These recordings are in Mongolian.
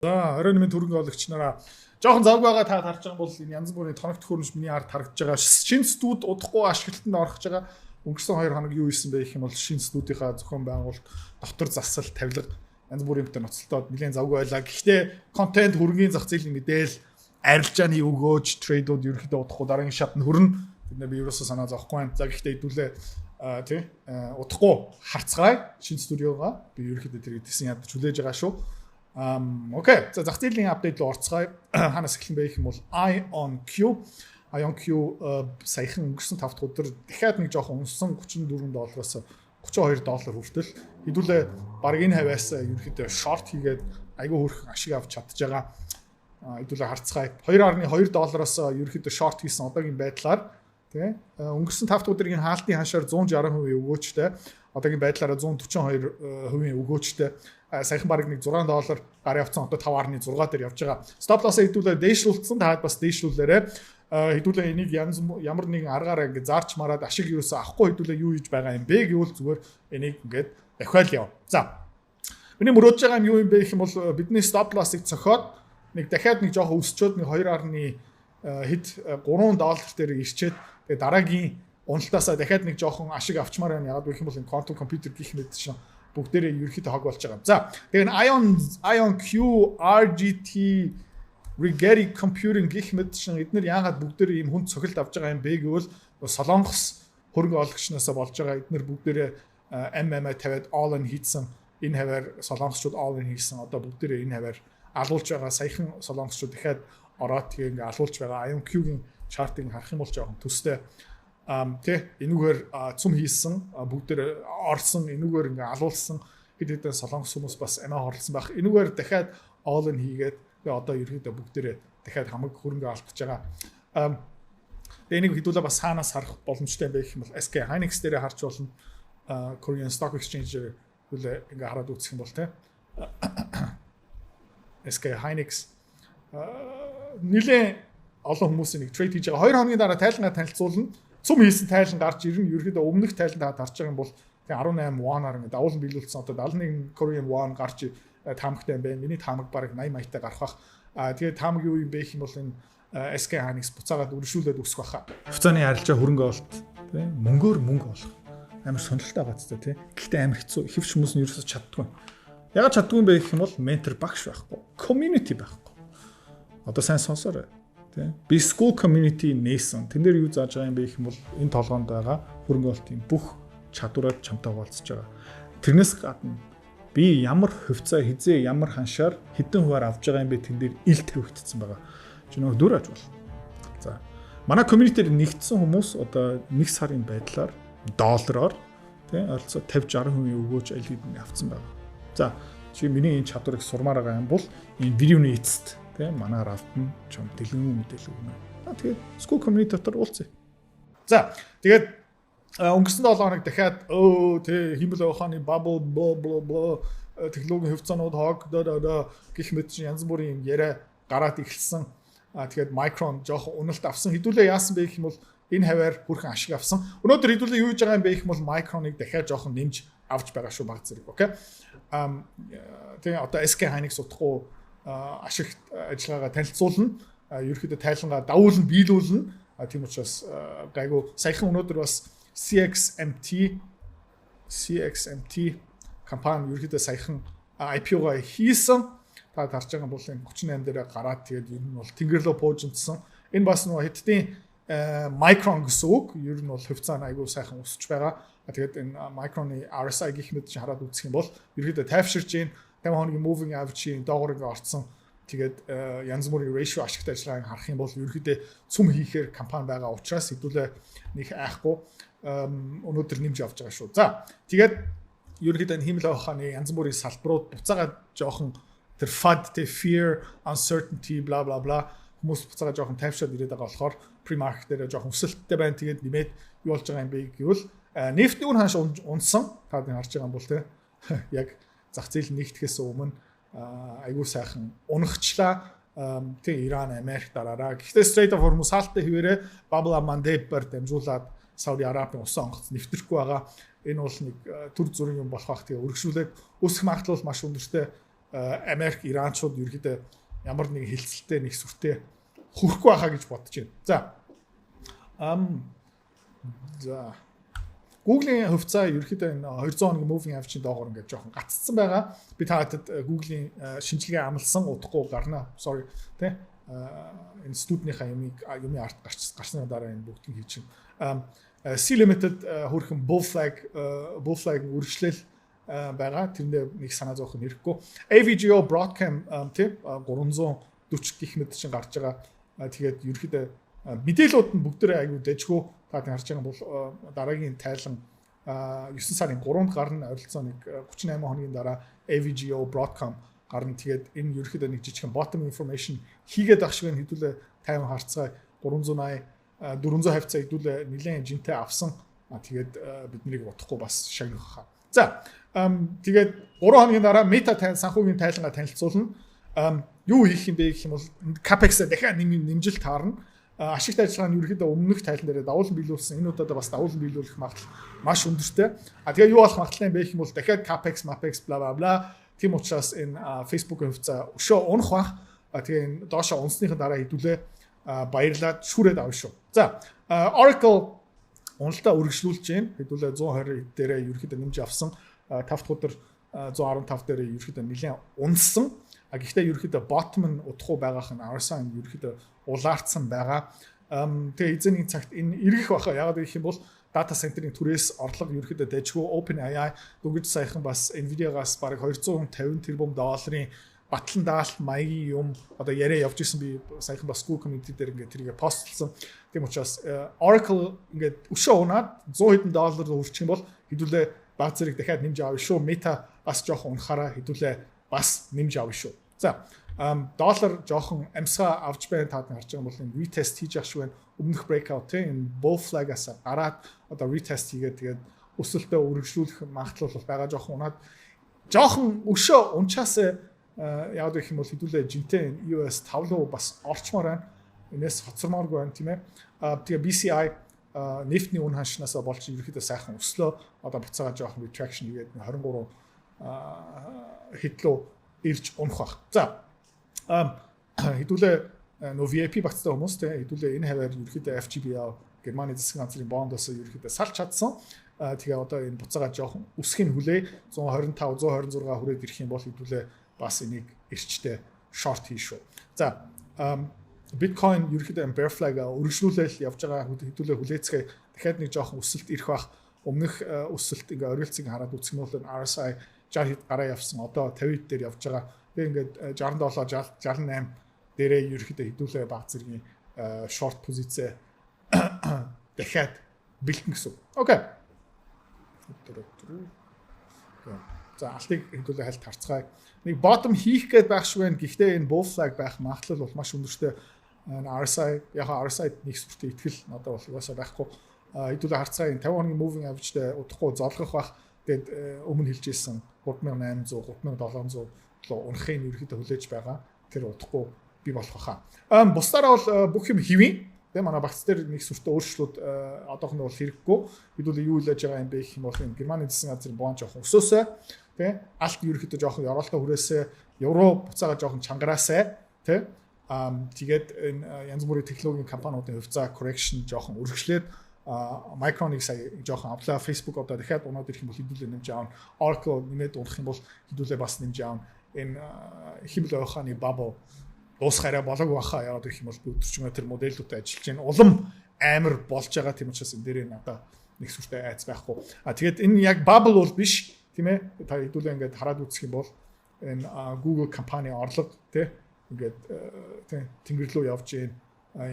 За, оройн минь хөрөнгө оруулагч нараа, жоохон завгүй байгаа та харж байгаа бол энэ янз бүрийн тоног төхөөрөмж миний ард харагдаж байгаа. Шинэ студи удахгүй ашиглалтанд орох гэж байгаа. Өнгөрсөн 2 хоног юу хийсэн бэ гэх юм бол шинэ студийнхаа зохион байгуулалт, дотор засал, тавилга, янз бүрийн юмтай ноцолтоод нэлээд завгүй байлаа. Гэхдээ контент, хөрөнгөний зах зээлийн мэдээл, арилжааны өгөөж, trade үүд ерөнхийдөө удахгүй дараагийн шатнд хүрнэ. Тэндээ би ерөөсөө санаа зовхгүй байна. За, гэхдээ хэдүүлээ тий удахгүй харцгаая шинэ студиогоо. Би ерөнхийдөө тэр гэдгсэн ядаж хүлээж байгаа шүү. Okay. За, зах зээлийн update руу орцгоё. Хаанаас эхлэн бэ гэх юм бол IonQ. IonQ саяхан өнгөрсөн 5 дахь өдөр дахиад нэг жоохон унсан, 34 доллароос 32 доллар хүртэл. Хэдүүлээ баг энэ хавьяас ерөнхийдөө short хийгээд айгүй хөөрхөн ашиг авч чадж байгаа. Хэдүүлээ харцгаая. 2.2 доллароос ерөнхийдөө short хийсэн. Одоогийн байдлаар тий өнгөрсөн 5 дахь өдрийн хаалтын ханшаар 160% өгөөжтэй, одоогийн байдлаараа 142% өгөөжтэй, саяхан бараг нэг 6 доллар гар явцсан, одоо 5.6 дээр явж байгаа. Stop loss хэдүүлээ дээшлүүлсэн, та бас дээшлүүлээрэ. Хэдүүлээ энийг янз ямар нэгэн аргаараа ингээд зарч мараад ашиг юусаа авахгүй хэдүүлээ юу хийж байгаа юм бэ гэвэл зүгээр энийг ингээд дахиад яв. За. Миний мөрөөдөж байгаа юм юу юм бэ гэх юм бол бидний stop loss-ыг цохиод нэг дахиад нэг жоохон өсчөөд нэг 2. Хэд 3 доллар дээр ирчээд, тэгээ дараагийн уналтаасаа дахиад нэг жоохон ашиг авчмаар байна. Ягаад гэх юм бол энэ quantum computer гэх мэт чинь бүгдээрээ ерөөхдөө хог болж байгаа. За, тэгээ энэ IonQ, RGT, Rigetti Computing гэх мэт чинь эднэр яагаад бүгдээрээ ийм хүнд цохилт авч байгаа юм бэ гэвэл Солонгос хөрөнгө оруулагчнаасаа болж байгаа. Эднэр бүгдээрээ MMI тавиад all in хийсэн. Энэ хаваар солонгосчууд all in хийсэн. Одоо бүгдээрээ энэ хаваар алуулж байгаа. Саяхан солонгосчууд дахиад ороод тэгээ ингээ алуулж байгаа. IonQ-гийн chart ыг харах юм бол жоохон төстэй тий энүүгээр цүм хийсэн, бүгдээр орсон, энүүгээр ингээ алуулсан, хэд хэдэн солонгос хүмүүс бас амиа хорлсон байх. Энүүгээр дахиад all in хийгээд, тэгээ одоо ерөөдөө бүгдээрээ дахиад хамаг хөрөнгө алдчихж байгаа. Тэгээ энийг хэдүүлээ бас хаанаас харах боломжтой юм бэ гэх юм бол SK Hynix дээрээ харж болно. Korean Stock Exchange дээр хэдүүлээ ингээ хараад үзэх юм бол те SK Hynix нэлээд олон хүмүүсийн нэг trade хийж байгаа. 2 хоногийн дараа тайлангаа танилцуулна. Цөм хийсэн тайлан гарч ирнэ. Ерөөдөө өмнөх тайлан та харж байгаа юм бол тэгээ 18 won-аар ингээ давуулан биелүүлсэн. Одоо 71 Korean won гарч таамагтай юм байна. Миний таамаг бараг 80 маягтай гарах бах. А тэгээ таамаг юу юм бэ гэх юм бол энэ SK Hynix буцаагаад өршүүлээд өсөх баха. Хувьцааны арилжаа, хөрөнгө олт тий мөнгөөр мөнгө олох амар сонирхолтой байгаа ч тий. Гэхдээ амар хэцүү. Хэвч хүмүүс нь ерөөсөж чаддгүй. Ягаад чаддгүй юм бэ гэх юм бол ментор, багш байхгүй. Community байхгүй. Одоо сайн сонсоорой. Тий. Би Skool community нээсэн. Тэн дээр юу зааж байгаа юм бэ гэх юм бол энэ толгоонд байгаа хөрөнгө оруулалтын бүх чадвараар чамтай хуваалцаж байгаа. Тэрнээс гадна би ямар хувьцаа хизээ ямар ханшаар хэдэн хувиар авж байгаа юм бэ, тэн дээр ил тавигдсан байгаа. Чи нөгөө дүр аж бол. За. Манай community-д нэгдсэн хүмүүс одоо нэг сарын байдлаар доллараар тий ойролцоо 50 60% өгөөж аль хэдийн авцсан байгаа. За, чи миний энэ чадварыг сурмаар байгаа юм бол энэ видеоны эцэст тий манай равтан чам дэлгэн мэдээлэл өгнө. Аа, тэгээд Skool community дотор уулзъя. За, тэгээд өнгөрсөн 7 хоног дахиад өө тий хиймэл ухааны bubble, бла бла бла, технологийн хувьцаанууд хог да да да гэх мэт чинь янз бүрийн юм яриа гараад эхэлсэн. А тэгээд Micron жоохон уналт авсан. Хэдүүлээ яасан бэ гэх юм бол энэ хаваар хүрхэн ашиг авсан. Өнөөдөр хэдүүлээ юу хийж байгаа юм бэ гэх юм бол Micron-ыг дахиад жоохон нэмж авч байгаа шүү, баг зэрэг. Okay. Тэгээ одоо SK Hynix удахгүй ашиг ажиллагаагаа танилцуулна. Ерөнхийдөө тайлангаа давуулна, биелүүлнэ. Тийм учраас гайгүй. Саяхан өнөөдөр бас CXMT, CXMT компани ерөнхийдөө саяхан IPO-го хийсэн. Та харж байгаа бол энэ 38 дээр гараад, тэгээд ер нь бол тэнгэрлөө пуужинтсан. Энэ бас нөгөө Хятадын Micron гэсэн үг. Ер нь бол хувьцаа нь айгүй сайхан өсөж байгаа. Тэгээд энэ Micron-ы RSI гэх мэт чинь хараад үзэх юм бол ерөнхийдөө тайвширж гин, 50 хоногийн moving average-ийн доогоор ингээ орцсон. Тэгээд янз бүрийн ratio, ашигтай ажиллагааг харах юм бол ерөнхийдөө цүм хийхээр компани байгаа учраас хэдүүлээ нэг айхгүй өнөөдөр нэмж авч байгаа шүү. За, тэгээд ерөнхийдөө энэ хиймэл ухааны янз бүрийн салбарууд буцаагаад жоохон тэр FUD тэ fear, uncertainty, bla bla bla, хүмүүс буцаагаа жоохон тайвшаад ирээд байгаа болохоор pre-market дээр жоохон өсөлттэй байна. Тэгээд нэмээд юу болж байгаа юм бэ гэвэл нефтний үн ханш унсан. Та нар харж байгаа юм бол те яг зах зээл нэгтгэхээс өмнө айгүй сайхан унахчлаа. Тэг Иран, Америк дараараа. Гэхдээ Strait of Hormuz хаалттай хэвээрээ Bab el-Mandeb-аар дамжуулаад Сауди Арабийн усан онгоц нэвтрэхгүй байгаа. Энэ бол нэг төр зүрийн юм болох бах. Тэгээ өргөжлүүлээд өсөх магадлал маш өндөртэй. Америк, Иранчууд ерөөхдөө ямар нэг хэлцэлтэй, нэг сүртэй хүрэхгүй байхаа гэж бодож байна. За. За, Google-ийн хувьцаа ерөөхдөө энэ 200 хоногийн moving average-ийн доогоор ингээд жоохон гаццсан байгаа. Би та Google-ийн шинжилгээ амласан, удахгүй гарна. Sorry, тэ, энэ студийнхаа юмыг арт гарсны дараа энэ бүгдийг хийж чинь. Sea Limited хөрхөн bull flag үргэлжлэл байгаа. Тэрэндээ нэг санаа зовох нь хэрэггүй. AVGO, Broadcom, тий, 340 гих мэт чинь гарч байгаа. Тэгээд ерөөхдөө мэдээлүүд нь бүгдээрээ аягүй дэжгүй. Та харж байгаа бол дараагийн тайлан 9 сарын 3-нд гарна, ойролцоо нэг 38 хоногийн дараа AVGO, Broadcom гарна. Тэгээд энэ ерөөхдөө нэг жижигхэн bottom formation хийгээд ах шиг хэдүүлээ 50 харцгаа 380, 400 хавцаа хэдүүлээ нэлээд жинтэй авсан. Тэгээд бид нарыг удахгүй бас шагнах хаа. За, тэгээд 3 хоногийн дараа Meta санхүүгийн тайлангаа танилцуулна. Юу хийх юм бэ гэх юм бол Capex дахиад нэмжил таарна. Ашигт ажиллагаа нь ерөнхийдөө өмнөх тайлан дээр давуулан биелүүлсэн. Энэ удаад бас давуулан биелүүлэх магадлал маш өндөртэй. А тэгээ юу болох магадлал юм бэ гэх юм бол дахиад Capex, Mapex, bla bla bla. Тийм учраас энэ Facebook-ийн хувьцаа өшөө унах бах. А тэгээ энэ доошо унсныхын дараа хэдүүлээ баярлаад шүрээд авна шүү. За, Oracle уналтаа үргэлжлүүлж байна. Хэдүүлээ 120 дээрээ ерөнхийдөө нэмж авсан. 5 дахь өдөр 115 дээрээ ерөнхийдөө нэлээд унсан. А гэхдээ ерөнхийдөө bottom нь удахгүй байгаах нь RSI нь ерөнхийдөө улаарцсан байгаа. Тэгээ эзэний цагт энэ эргэх баха. Яагаад гэх юм бол data center-ийн түрээс орлого ерөнхийдөө дэжгүй. OpenAI дөнгөж саяхан бас Nvidia-гаас бараг 250 тэрбум долларын батлан даалт маягийн юм одоо яриа явж исэн, би саяхан бас Skool community дээр ингээд тэрийг постлсан. Тийм учраас Oracle ингээд өшөө унаад 100 хэдэн доллар хүрчих юм бол хэдүүлээ баг зэрэг дахиад нэмж авна шүү. Meta бас жоохон унахаараа хэдүүлээ бас нэмж авна шүү. За, доллар жоохон амьсгаа авч байна. Таад харж байгаа бол энэ retest хийж явах шиг байна. Өмнөх breakout, тийм, энэ bull flag-аас гараад одоо retest хийгээд, тэгээд өсөлтөө үргэлжлүүлэх магадлал бол байгаа. Жоохон унаад, жоохон өшөө унчаасаа. Яг гэх юм бол хэдүүлээ жинтэй US 5 руу бас орчмоор байна. Энэс хоцормооргүй байна, тийм ээ. Тэгээ BCI нефтний үн ханшнаасаа болж ерөөхдөө сайхан өслөө. Одоо буцаага жоохон retraction хийгээд 23 хэдлөө ирж унах бах. За, хэдүүлээ нөө VIP багцтай хүмүүс, те, хэдүүлээ энэ хаваар ерөөхдөө FGBL, Германы засгийн газрын бондоос ерөөхдөө салж чадсан. Тэгээ одоо энэ буцаага жоохон өсөхийг хүлээ. 125, 126 хүрээд ирэх юм бол хэдүүлээ бас энийг эрчтэй short хийн шүү. За, биткойн ерөөхдөө bear flag өргөжлүүлэл явж байгаа, хэдүүлээ хүлээцгээ, дахиад нэг жоохон өсөлт ирэх бах. Өмнөх өсөлт ингээ орилцыг хараад үзэх юм бол RSI 60 хэд гараа явсан, одоо 50 дээр явж байгаа. Тэгээ ингээд 67, 60, 68 дээрээ ерөөхдөө хэдүүлээ баг зэргийн short позиц дахиад бэлтэн гэсэн. Окей. За, алтыг хэдүүлээ хальт харцгаая. Нэг bottom хийх гээд байх шиг байна. Гэхдээ энэ bull flag байх магадлал бол маш өндөртэй. RSI, яг RSI нэг сүртэй итгэл надад бол угаасаа байхгүй. Хэдүүлээ харцгаая, энэ 50 хоногийн moving average-тэй удахгүй золгох бах. Тэгээд өмнө хэлж ирсэн 3800, 3700 руу унахыг ерөөхдөө хүлээж байгаа. Тэр удахгүй бий болох баха. Бусдаараа бол бүх юм хэвийн. Тэгээ манай багц дээр нэг сүртэй өөрчлөлт одоохондоо бол хэрэггүй. Хэдүүлээ юу илээж байгаа юм бэ гэх юм бол энэ Германы засгийн газрын бонд жоохон өсөөсэй. Тэ, алт ерөөхдөө жоохон ёроолтой хүрээсэй, евро буцаага жоохон чангараасай, тэ. Тэгээд энэ янз бүрийн технологийн компаниудын хувьцаа correction жоохон өргөжлөөд, Micron-ыг сая жоохон авлаа. Facebook одоо дахиад унаад ирэх юм бол хэдүүлээ нэмж аавна. Oracle нэмээд унах юм бол хэдүүлээ бас нэмж аавна. Энэ хиймэл оюун ухааны bubble дуусах арай болоог баха. Яагаад гэх юм бол би өдөржингөө тэр модельүүдтэй ажиллаж байна. Улам амар болж байгаа. Тийм учраас энэ дээрээ надаа нэг сүртэй айц байхгүй. А тэгээд энэ яг bubble бол биш, тийм ээ. Та хэдүүлээ ингээд хараад үзэх юм бол энэ Google компани орлого, тий, ингээд, тий, тэнгэр рүү явж байна.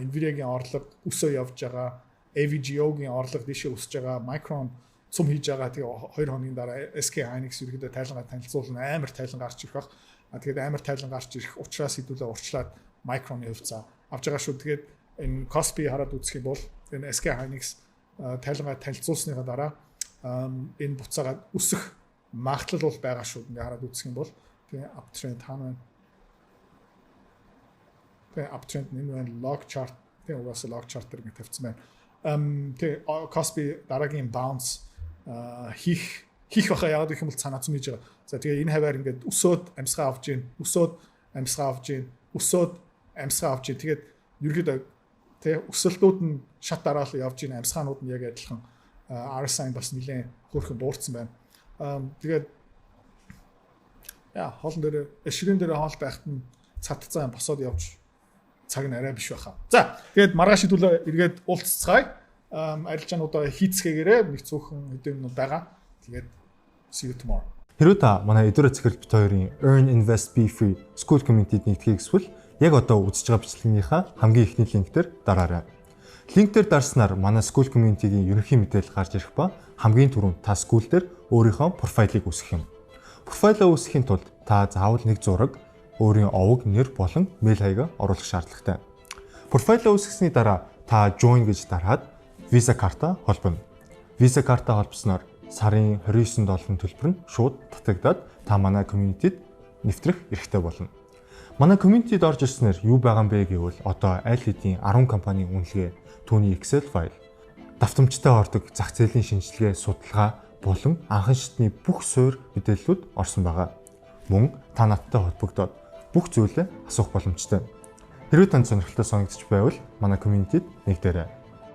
Nvidia-гийн орлого өсөө явж байгаа. AVGO-гийн орлого дээшээ өсөж байгаа. Micron цум хийж байгаа. Тэгээ 2 хоногийн дараа SK Hynix ерөөдөө тайлангаа танилцуулна. Амар тайлан гарч ирэх бах. А тэгээд амар тайлан гарч ирэх учраас хэдүүлээ урьдчилаад Micron-ы хувьцаа авч байгаа шүү. Тэгээд энэ Kospi хараад үзэх юм бол энэ SK Hynix тайлангаа танилцуулсныхаа дараа энэ буцаагаад өсөх магадлал бол байгаа шүү. Ингээ хараад үзэх юм бол тэгээ uptrend хаана байна? Тэгээ uptrend энэ байна, log chart, тэгээ угаасаа log chart дээр ингээ тавьсан байна. Тэгээ Kospi дараагийн bounce хийх Хийх байхаа, яагаад гэх юм бол цаанаа цум хийж байгаа. За, тэгээ энэ хаваар ингээд өсөөд амьсгаа авч гин, өсөөд амьсгаа авч гин, өсөөд амьсгаа авч гин. Тэгээд ерөөдөө тэ өсөлтүүд нь шат дараал явж гин, амьсгаанууд нь яг адилхан. RSI бас нэлээд хөөрхөн буурсан байна. Тэгээд яа, хоолн дээр, ширээн дээр хоол байхад нь цатцсан босоод явж цаг нь арай биш байхаа. За, тэгээд маргааш хэдүүлээ эргээд уулзцгаая. Арилжаануудаа хийцгээгээрээ, нэг цөөхөн хэдэн минут байгаа. Тэгээд see you tomorrow. Хэрвээ та манай Эдүрэ Цэцэрлэг бит хоёрын Earn Invest Be Free School Community-д нэгдэхийг хүсвэл яг одоо үзэж байгаа бичлэгнийхаа хамгийн эхний линк дээр дараарай. Линк дээр дарснаар манай School Community-гийн ерөнхий мэдээлэл гарч ирэх ба хамгийн түрүүнд та School дээр өөрийнхөө профайлыг үүсгэх юм. Профайлаа үүсгэхийн тулд та заавал нэг зураг, өөрийн овог, нэр болон мэйл хаягаа оруулах шаардлагатай. Профайлаа үүсгэсний дараа та join гэж дараад Visa карта холбоно. Visa карта холбосноор сарын 29 долларын төлбөр нь шууд татагдаад та манай community-д нэвтрэх эрхтэй болно. Манай community-д орж ирснээр юу байгаа юм бэ гэвэл одоо аль хэдийн 10 компанийн үнэлгээ, түүний Excel файл, давтамжтай ордог зах зээлийн шинжилгээ, судалгаа болон анхан шатны бүх суурь мэдээллүүд орсон байгаа. Мөн та надтай холбогдоод бүх зүйлээ асуух боломжтой. Хэрвээ танд сонирхолтой санагдчих байвал манай community-д нэгдээрэй.